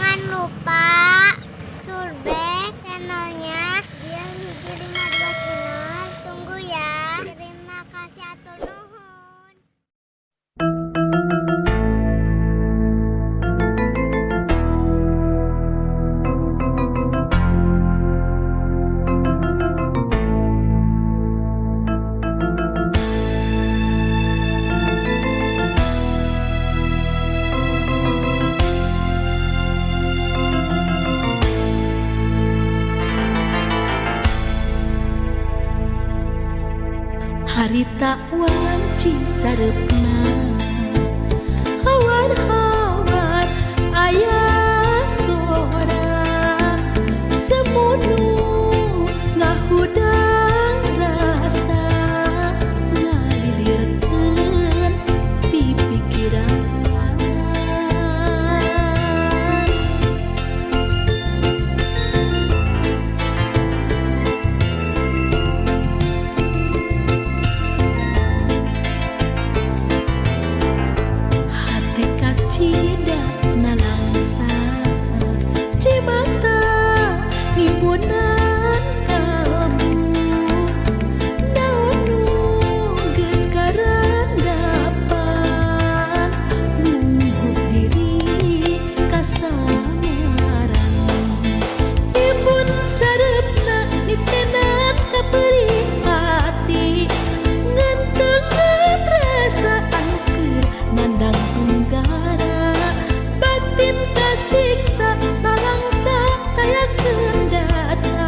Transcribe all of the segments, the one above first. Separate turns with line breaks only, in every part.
Jangan lupa subscribe channelnya Dian Hiji 52 Channel. Tunggu ya. Terima kasih, hatur nuhun.
Harita wanci sareupna, hawar-hawar aya sora semu nu ngahudang rasa, ngalilirkeun pipikiran. Hate kacida nalangsa, cimata ngimbunan kalbu, naon nu geus karandapan, nunggu diri kasamaran. Ibun sareupna nitenan kaperih hati, ngentengan rasa anu keur nandang tunggara, batin kasiksa nalangsa tayakeun data,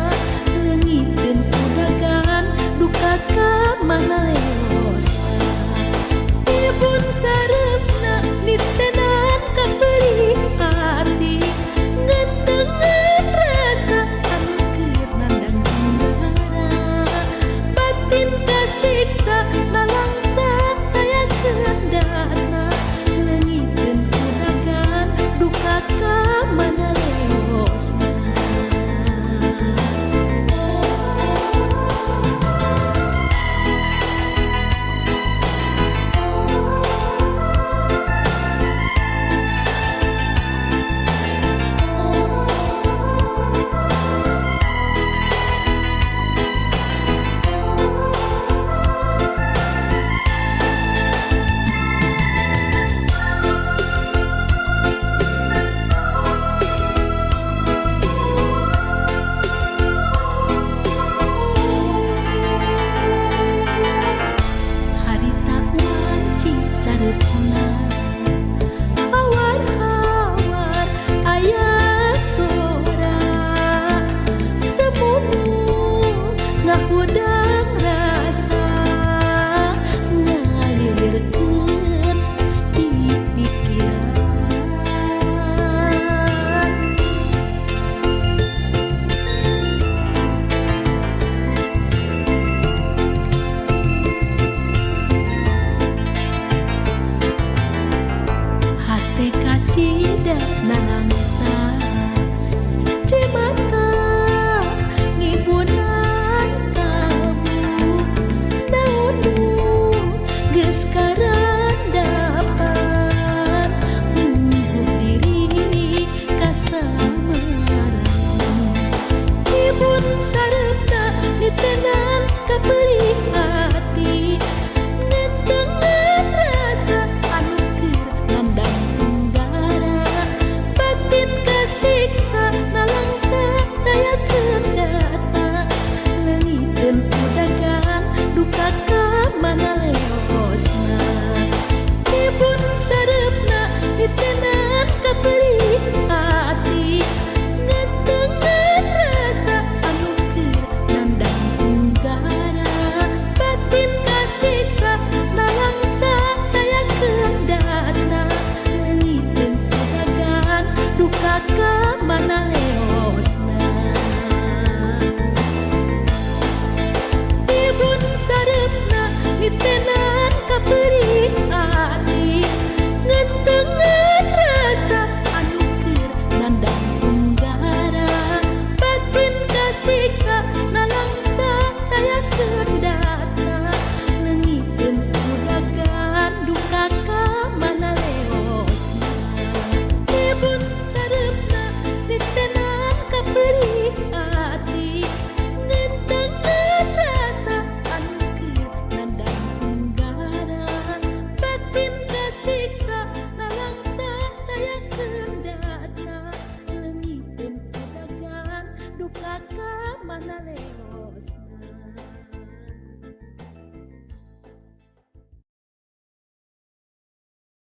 leungiteun ku dagan duka ka mana leosna. Ibun sareupna nitenan kaperih hati, ngentengan rasa anu keur nandang tunggara, batin kasiksa nalangsa tayakeun data, leungiteun ku dagan duka ka mana leosna. Harita wanci sareupna, hawar-hawar aya sora semu nu ngahudang rasa, ngalilirkeun pipikiran. Hate kacida nalangsa, cimata ngimbunan kalbu, naon nu geus karandapan, nunggu diri kasamaran. Ibun sareupna nitenan kaperih hati, ngentengan rasa anu keur nandang tunggara, batin. Lewat.